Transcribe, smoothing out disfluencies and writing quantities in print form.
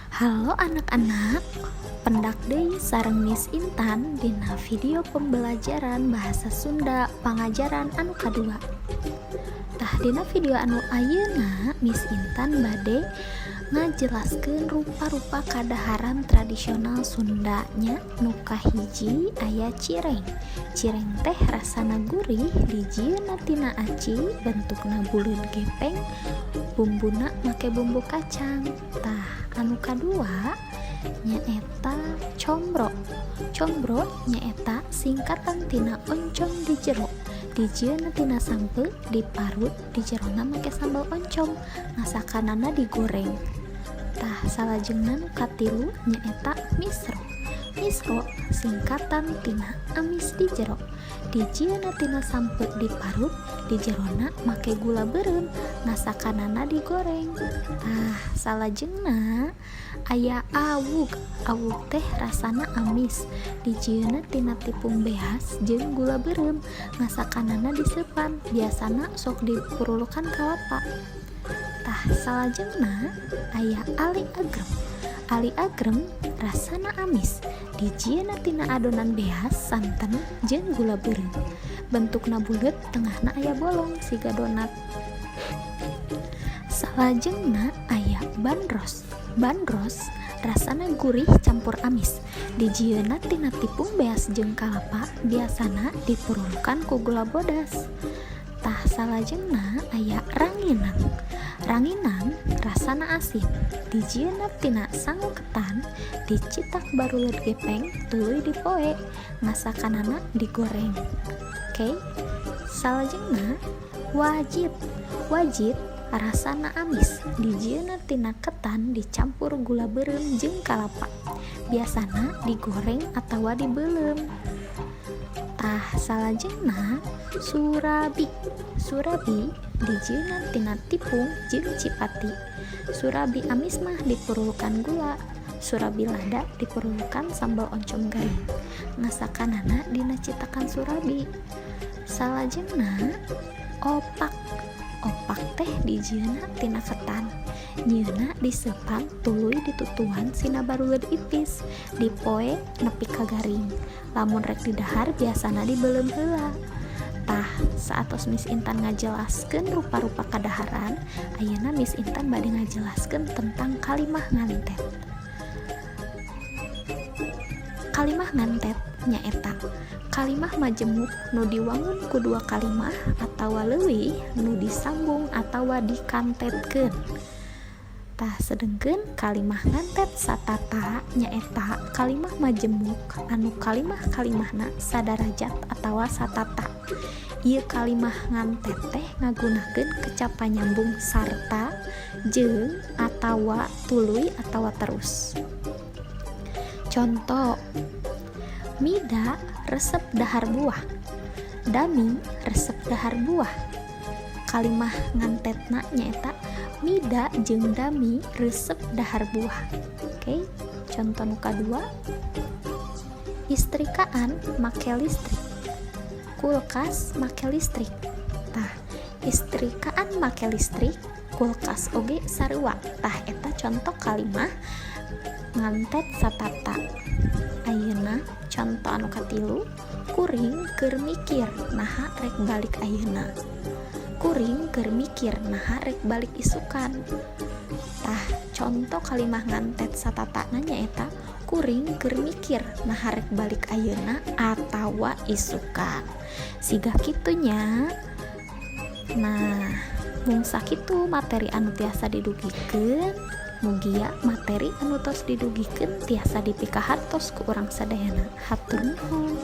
Halo anak-anak, pendak deui sareng Miss Intan dina video pembelajaran bahasa Sunda pangajaran anu kadua. Tah, dina video anu ayeuna Miss Intan bade ngajelaskeun rupa-rupa kadaharan tradisional Sunda nya. Nu kahiji aya cireng. Cireng teh rasana gurih, dijieunna tina aci, bentukna buleud gepeng, bumbuna make bumbu kacang. Tah, anu kadua nyaeta combro. Combro nyaeta singkatan tina oncom di jero, dijieunna tina sampeu diparut, di jerona make sambal oncom, masakanana digoreng. Tah, salajengna nu katilu nyaeta misro. Misro singkatan tina amis di jero, dijieunna tina sampeu diparut, di jerona make gula beureum, masakanana digoreng. Tah, salajengna aya awug. Awug teh rasana amis, dijieunna tina tipung beas jeung gula beureum, masakanana diseupan, biasana sok dipurulukan kalapa. Tah, salajengna aya ali agrem. Ali agrem rasana amis, dijieunna tina adonan beas, santen, jeung gula beureum, bentukna buleut, tengahna aya bolong siga donat. Salajengna aya bandros. Bandros rasana gurih campur amis, dijieunna tina tipung beas jeung kalapa, biasana dipurulukan ku gula bodas. Tah, salajengna aya ranginang. Ranginang rasana asin, dijieunna tina sangu ketan dicitak baruleud gepeng, tuluy dipoe, masakanana digoreng. Oke, salajengna wajit. Wajit rasana amis, dijieunna tina ketan dicampur gula beureum jeung kalapa, biasana digoreng atawa dibeuleum. Tah, salajengna surabi. Surabi dijieunna tina tipung jeung cipati. Surabi amis mah dipurulukan gula, surabi lada dipurulukan sambal oncom garing, masakanana dina citakan surabi. Salajengna opak. Opak teh dijieunna tina ketan, nyieunna diseupan tuluy ditutuan sina baruleud ipis, dipoe nepi ka garing. Lamun rek didahar biasana dibeuleum heula. Tah, saatos Miss Intan ngajelaskeun rupa-rupa kadaharan, ayeuna Miss Intan bade ngajelaskeun tentang kalimah ngantet. Kalimah ngantet nyaeta kalimah majemuk nu diwangun ku dua kalimah atawa leuwih nu disambung atawa dikantetkeun. Tah, sedengkeun kalimah ngantet satata nyaeta kalimah majemuk anu kalimah-kalimahna sadarajat atawa satata. Ieu kalimah ngantet teh ngagunakeun kecap panyambung sarta, jeung, atawa, tuluy atawa terus. Conto: Mida resep dahar buah, Dami resep dahar buah. Kalimah ngantetna nyaeta Mida jeung Dami resep dahar buah. Oke, conto nu kadua: Istrikaan make listrik, kulkas make listrik. Tah, istrikaan make listrik, kulkas oge sarua. Tah, eta conto kalimah ngantet satata. Ayeuna conto anu katilu: Kuring keur mikir naha rek balik ayeuna, kuring keur mikir naha rek balik isukan. Tah, conto kalimah ngantet satatana nyaeta kuring keur mikir naha rek balik ayeuna atawa isukan. Siga kitu nya. Nah, mung sakitu materi anu tiasa didugikeun. Mugia materi anu tos didugikeun tiasa dipikahartos ku urang sadayana. Hatur nuhun.